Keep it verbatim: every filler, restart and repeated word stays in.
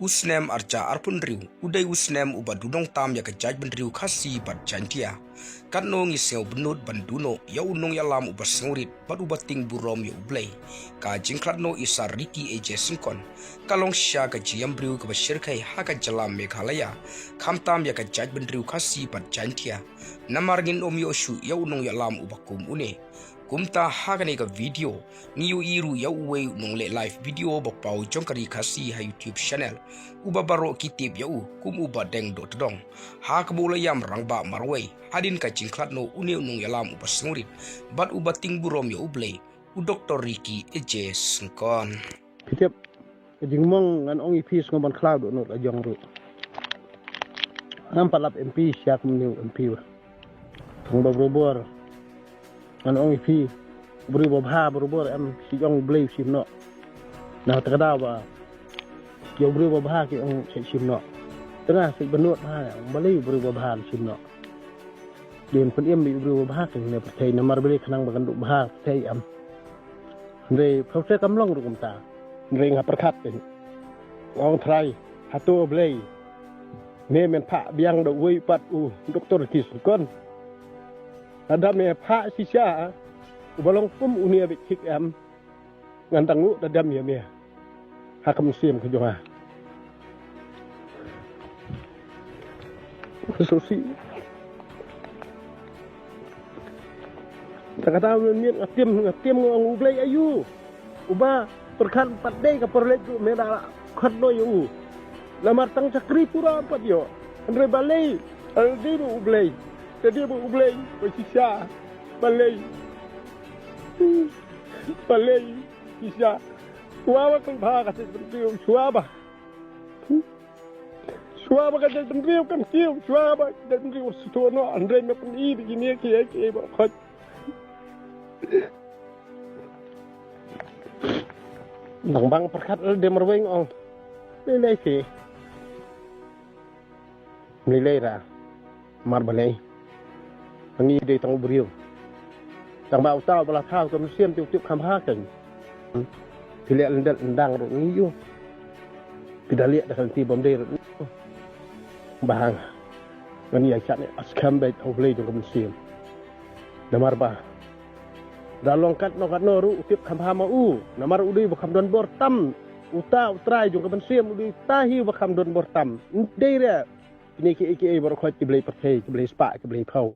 U snem arja arphew hynriew u dei u snem uba duh nongtam ïa ka jaitbynriew Khasi bad Jaintia. Katno ngi sngew bynnud ban duh noh ïa u nongïalam uba sngewrit bad uba ting burom ïa U Blei. Ka jingkhlad noh i Sir Ricky A J Syngkon ka long shisha ka jingïam briew kaba shyrkhei ha ka jylla Meghalaya, khamtam ïa ka jaitbynriew Khasi bad Jaintia. Namar ngin ym ïoh shuh ïa u nongïalam uba kum une. Kumta ha kane ka video ngi ïohi ruh ïa uwei u nongleh live video ba paw jong ka ri Khasi ha YouTube channel, uba baroh ki tip ïa u kum u Bah Deng Dohtdong. Ha kaba u la ïam rangbah marwei hadien ka jingkhlad noh une u nongïalam uba sngewrit bad uba ting burom ïa U Blei, u Doktor Ricky A J Syngkon. Phi tip, ka jingmong ngan ong ïa phi, sngewbha ban khlaw dohnud la jong ruh. Ngam pat lap M P sha kumne u M P ba. Tang ba barabor ngan ong ïa phi, u briew ba bha barabor em, shi jong U Blei u shim noh. Na kata ka daw ba ïa u briew ba bha ki ong sa shim noh. Tang nga sa bynnud bha, balei u briew ba bha u shim noh? Dei ban pynim ïa u briew ba bha kane pyrthei, namar balei? Khnang ba kan duh bha pyrthei em. Hynrei pyrthei kam long ruh kumta. Hynrei nga pyrkhat te, nga ong Trai, hato Blei, me men phah biang da uwei pat u Doktor Ricky Syngkon? Lada me phah shisha uba long kum une beit thik em, ngan dang nguh da dem ïa me ha ka mynsiem ka jong nga. Susi. Tang kata mynmiet nga tim, nga tim nga ong U Blei aïu uba pyrkhat pat dei ka por leit ruh me da khot noh ïa u. Namar tang shakri pura pat ïoh. Hynrei balei? Lada dei ruh U Blei, lada dei ruh U Blei ba shisha, balei? Balei shisha? Shuwa ba kan bha ka jaitbynriew, shuwa ba, shuwa ba ka jaitbynriew kan kiew, shuwa ba ka jaitbynriew sngewthuh noh, hynrei me pyni da kine kiei kiei baroh khoit. Nang bang pyrkhat lade marwei nga ong, lei lei phi. Mlei lei ra. Mar balei? Ngi dei tang u briew. Tang ba uta uba la thaw ka mynsiem te u tip kham bha kein. Phi leh lyndet lyndang ruh ngi ïoh. Phi da leh da ka lynti bym dei ruh. Ba hang. Ngan ïa shah ne askhem beit ha U Blei jong ka mynsiem. Namar ba da long katno katno ruh u tip kham bha ma u. Namar u dei uba kham don bor tam. Uta u Trai jong ka mynsiem u dei uta hi uba kham don bor tam. Ym dei re kine kiei kiei baroh khoit ki blei pyrthei, ki blei spah, ki blei phew.